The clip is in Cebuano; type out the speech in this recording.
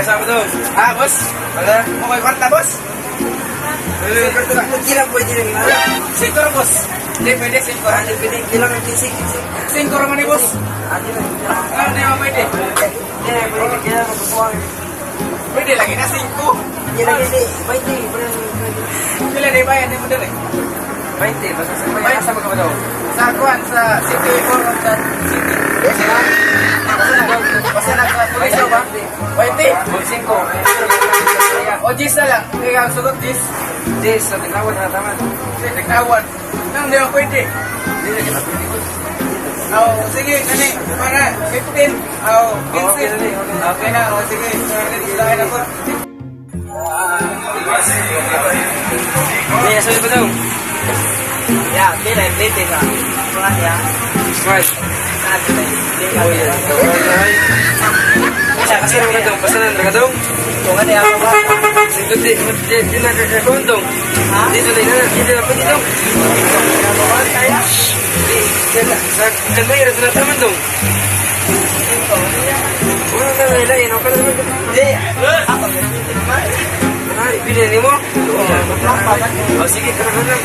Sa ba? Ah, boss. Wala. Okay, kwarta, boss. Kailan pwede rin na? Singko ra, boss. Hindi, pwede, singko ra. Ano pwede? Kailan ang 15, 15. Singko ra man ni boss. Ano na? Ah, hindi mo pwede. Hindi na pwede. Kailan magkukuha. Pwede lagi na, singko. Hindi na pwede. 20. Pwede. Pila di ba yan? Hindi mo dali. 20. Basta sa may asa mo ka ba daw? Sa kuan, sa City 4 of that city. Basta na sa puliso ba? 20. Mag 5. O, Gis na lang. Ikaw, ang sugot, Gis. Hindi, sa tinglawan na tama. Tignawan. Nang di mo pwede. Hindi na kita pwede. Oh, sige, kani, para 15. Oh, 15. Okay na, okay na. Okay na, oh, sige. Sorry, na po. Hindi, asa ba daw? Ya, pila plate sa. Kuan ya. Right. Sa atin ay. Oh, yeah. Sa Asa na daw? Basta na ka daw? Kung ano ako ba? Dito, di, di, di na kakakuan daw. Dito na, dito na pwede daw. Di, sa kanay, rin na taman daw. Wala na na ilain, okay na naman. Di. Ako ganito naman. Ay, pili ni mo? Oh, sige, tara ka lang.